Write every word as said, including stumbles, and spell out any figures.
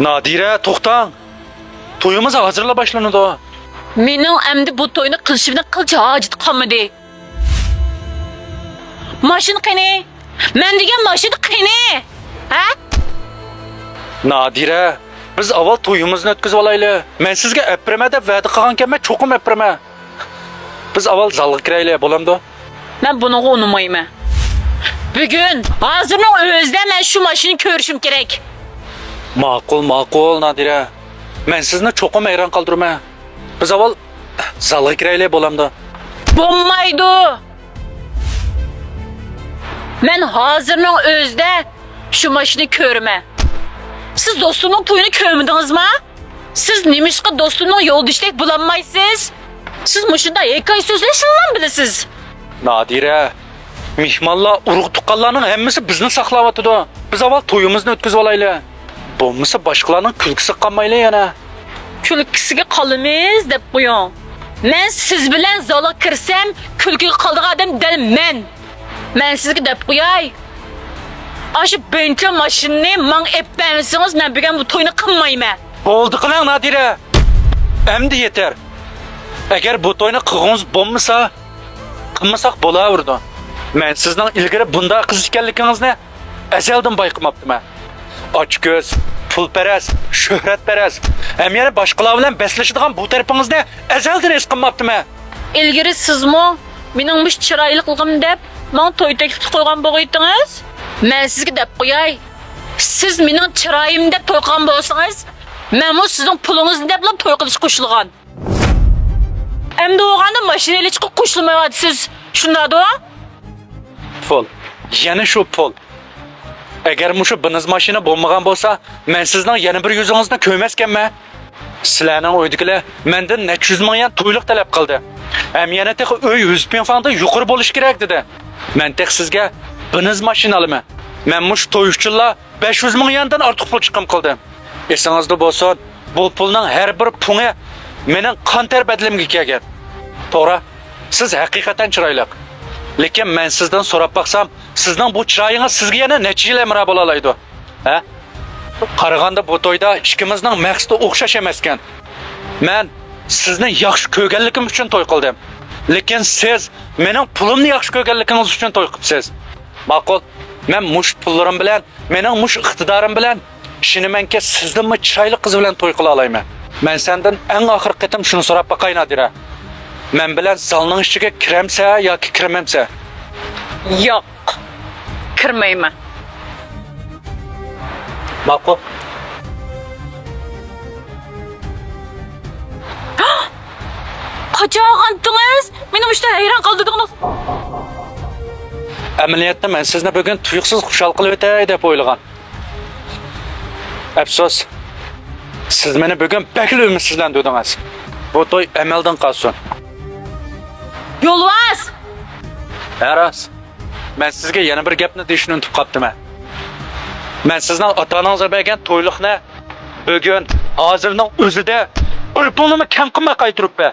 نادىرە، توختاڭ! تويىمىز ھازىرلا باشلىنىدۇ. مېنىڭ ئەمدى بۇ توينى قىلىشىمنىڭ قىلچە ھاجىتى قالمىدى. ماشىنا قېنى؟ مەن دېگەن ماشىنا قېنى؟ ھە؟ نادىرە، بىز ئاۋۋال تويىمىزنى ئۆتكۈزۈۋالايلى. مەن سىزگە ئەپىرىمەن دەپ ۋەدە قىلغانكەنمەن، چوقۇم ئەپىرىمەن. بىز ئاۋۋال زالغا كىرەيلى، بولامدۇ؟ مەن بۇنىڭغا ئۇنىمايمەن. بۈگۈن، ھازىرنىڭ ئۆزىدە مەن شۇ ماشىنىنى كۆرۈشۈم كېرەك. ماقۇل، ماقۇل، نادىرە. مەن سىزنى چوقۇم ھەيران قالدۇرىمەن. بىز ئاۋۋال زالغا كىرەيلى، بولامدۇ؟ بولمايدۇ. مەن ھازىرنىڭ ئۆزىدە شۇ ماشىنىنى كۆرىمەن. سىز دوستۇمنىڭ تويىنى كۆرمىدىڭىزما؟ سىز نېمىشقا دوستۇمنىڭ يولدىشىدەك بولالمايسىز؟ سىز مۇشۇنداق ھېكايە سۆزلەشنىلا بىلىسىز. نادىرە، مېھمانلار، ئۇرۇق-تۇغقانلارنىڭ ھەممىسى بىزنى ساقلاۋاتىدۇ. بىز ئاۋۋال تويىمىزنى ئۆتكۈزۈۋالايلى. بولمىسا باشقىلارنىڭ كۈلكىسىگە قالمايلى يەنە. كۈلكىسىگە قالىمىز دەپ قويۇڭ. مەن سىز بىلەن زالغا كىرسەم، كۈلكىگە قالىدىغان ئادەم دەل مەن. مەن سىزگە دەپ قوياي، ئاشۇ بىرىنچى ماشىنىنى ماڭا ئېلىپ بەرمىسىڭىز، مەن بۈگۈن بۇ توينى قىلمايمەن. بولدى قىلىڭ، نادىرە. ئەمدى يېتەر. ئەگەر بۇ توينى قىلغۇڭىز بولمىسا، قىلمىساق بولاۋېرىدۇ. مەن سىزنىڭ ئىلگىرى بۇنداق قىز ئىكەنلىكىڭىزنى ئەزەلدىن بايقىماپتىمەن. ئاچكۆز، پۇلپەرەس، شۆھرەتپەرەس، ھەم يەنە باشقىلار بىلەن بەسلىشىدىغان بۇ تەرىپىڭىزنى ئەزەلدىن ھېس قىلماپتىمەن. ئىلگىرى سىزمۇ مېنىڭ مۇشۇ چىرايلىقلىقىم دەپ ماڭا توي تەكلىپى قويغان بولغىيتىڭىز. مەن سىزگە دەپ قوياي، سىز مېنىڭ چىرايىم دەپ توي قىلغان بولسىڭىز، مەنمۇ سىزنىڭ پۇلىڭىزنى دەپلا توي قىلىشقا قوشۇلغان. ئەمدى بولغاندا ماشىنا ئېلىشقا قوشۇلمايۋاتىسىز، شۇنداقدۇ؟ پۇل. يەنە شۇ پۇل. ئەگەر مۇشۇ بېنز ماشىنا بولمىغان بولسا، مەن سىزنىڭ يەنە بىر يۈزىڭىزنى كۆرمەسكەنمەن. سىلەرنىڭ ئۆيدىكىلەر مەندىن نەچچە يۈز مىڭ يۈەن تويلۇق تەلەپ قىلدى. ھەم يەنە تېخى ئۆي ھۈسپىڭفاڭدىن يۇقىرى بولۇشى كېرەك دېدى. مەن تېخى سىزگە بېنز ماشىنا ئالىمەن. مەن مۇشۇ توي ئۈچۈنلا بەش يۈز مىڭ يۈەندىن ئارتۇق پۇل چىقىم قىلدىم. ئېسىڭىزدە بولسۇن، بۇ پۇلنىڭ ھەر بىر پۇڭى مېنىڭ قان تەر بەدىلىمگە كەلگەن. توغرا، سىز ھەقىقەتەن چىرايلىق. لېكىن مەن سىزدىن سوراپ باقسام، سىزنىڭ بۇ چىرايىڭىز سىزگە يەنە نەچچە يىل ھەمراھ بولالايدۇ؟ ھە؟ قارىغاندا بۇ تويدا ئىككىمىزنىڭ مەقسىتى ئوخشاش ئەمەسكەن. مەن سىزنى ياخشى كۆرگەنلىكىم ئۈچۈن توي قىلدىم. لېكىن سىز مېنىڭ پۇلۇمنى ياخشى كۆرگەنلىكىڭىز ئۈچۈن توي قىپسىز. ماقۇل، مەن مۇشۇ پۇللىرىم بىلەن، مېنىڭ مۇشۇ ئىقتىدارىم بىلەن ئىشىنىمەنكى، سىزدىنمۇ چىرايلىق قىز بىلەن توي قىلالايمەن. مەن سەندىن ئەڭ ئاخىرقى قېتىم شۇنى سوراپ باقاي، نادىرە. مەن بىلەن زالنىڭ ئىچىگە كىرەمسە ياكى كىرمەمسە؟ ياق، كىرمەيمەن. ماقۇل. قاچان ئالغانتىڭىز؟ مېنى مۇشۇنداق ھەيران قالدۇردىڭىز. ئەمەلىيەتتە مەن سىزنى بۈگۈن تۇيۇقسىز خۇشال قىلىۋېتەي دەپ ئويلىغان. ئەپسۇس، سىز مېنى بۈگۈن بەكلا ئۈمىدسىزلەندۈردىڭىز. بۇ توي ئەمەلدىن قالسۇن. يولۋاس! ھە، راست. مەن سىزگە يەنە بىر گەپنى دېيىشنى ئۇنتۇپ قاپتىمەن. مەن سىزنىڭ ئاتا-ئانىڭىزغا بەرگەن تويلۇقنى بۈگۈن، ھازىرنىڭ ئۆزىدە بىر پۇلنىمۇ كەم قىلماي قايتۇرۇپ بەر.